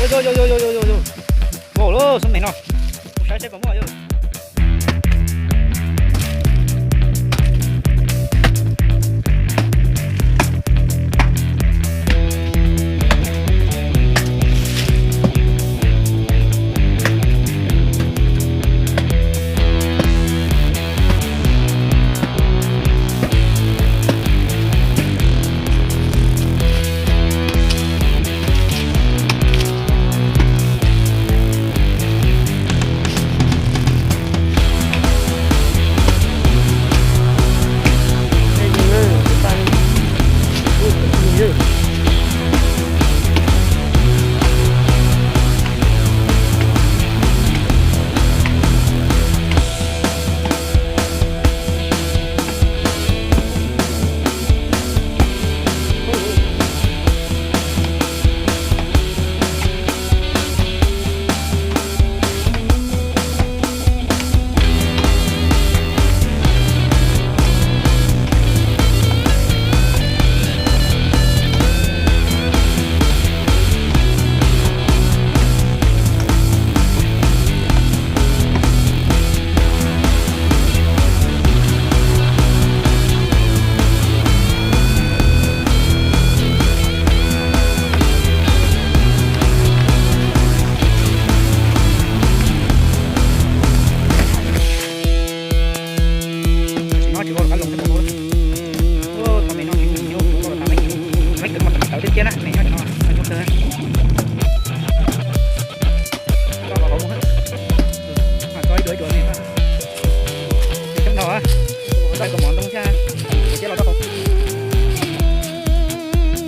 Yo, yo, yo, yo, yo, yo, yo. Wow, lub xub me no. Kuv saib seb puas muaj yog. Tsis no tsis ua qab los tau. Tau me no tsis me, tau me kawg mas tau me tawv thiab thiab na, me nyob no. Tau ib duav ib duav me, coob dhau, tau kaus mom ntoo thiab, thiab los rau hauv.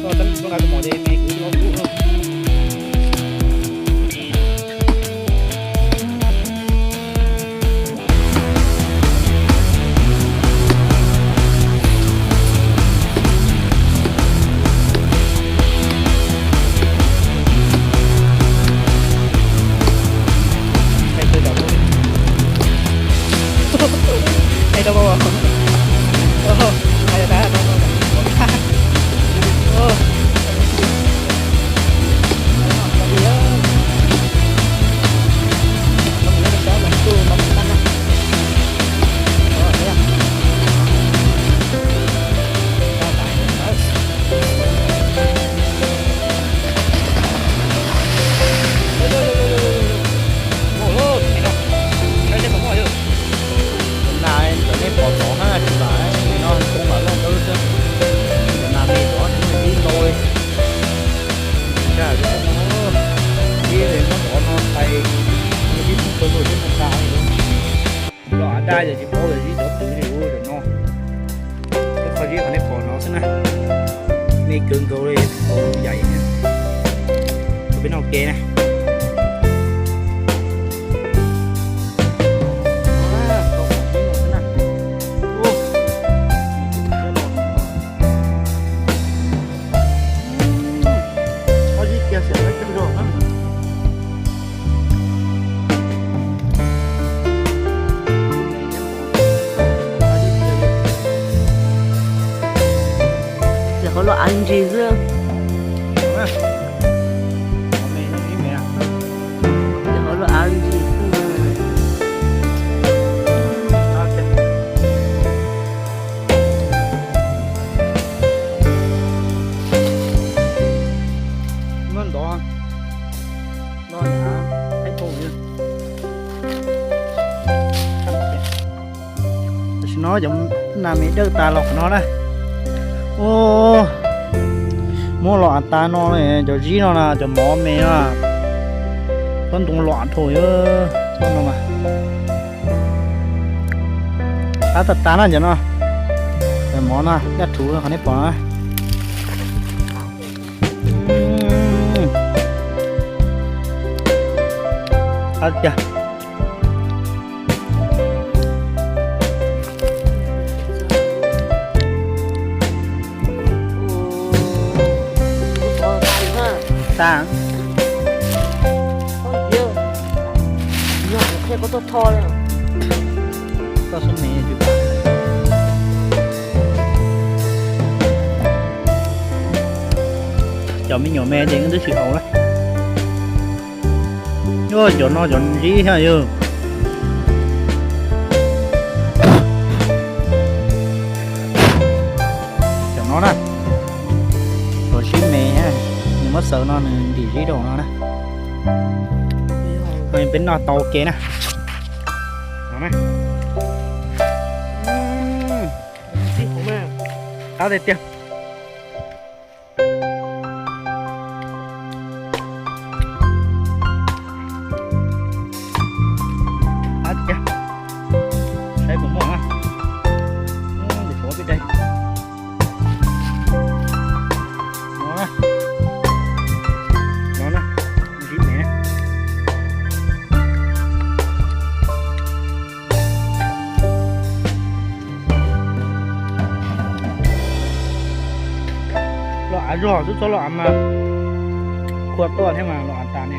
Koj txeeb koj nqa kaus mom ces me kuv los kuv no. Nas ntawm nej pom tod na, tsis tas no toob lam loj dawb xwb. Nas me tod tsis muaj ib lo li. Ntag, ib muab tod no tais, ib thoob pawg lug thiab no tas li. Los av daj ces tsis paub tias zib cov twg li ua zaum no. Ib qho zib qhov nej pom no xwb na. Me kawg nkaus li, tau yaim thiab. Peb noj ke na. Qhov zib kiag xyov lawv cog zog na. Ces qhov los av ntsis xwb. Ces qhov los av ntsis xwb. Muab ntov no, tam sim no cov nas me dawj tas los qhov no na. Ua, muab los av tas no, cov zib no na, cov mov me no, tsob ntoo los av dhau, tsob no mas. Qab tas tas na cov no. Cov mov no nyaj rhuv qhov nej pom na. Qab tiag. Tas. Toj xub me, cov me nyuam me ces twb tsis haus na. Cov no cov zib thiab yog. Cov no na, cov zib me, nws muab xaws no nws ntim zib rau no na. Peb noj tau ua ke na. Qab tiag tiag. Saib puas muaj na. Tus suav peb de. No na, no na, zib me na. Los av zog xwb, txhob los av mas kua tuaj thiab mas los av tas ne.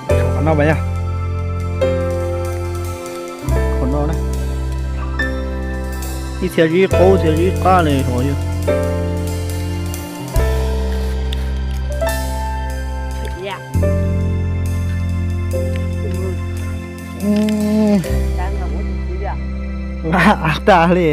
Qhov no pas yog, qhov no na, ib txhia zib qub txhia zib qab li hov yog. Av tas li.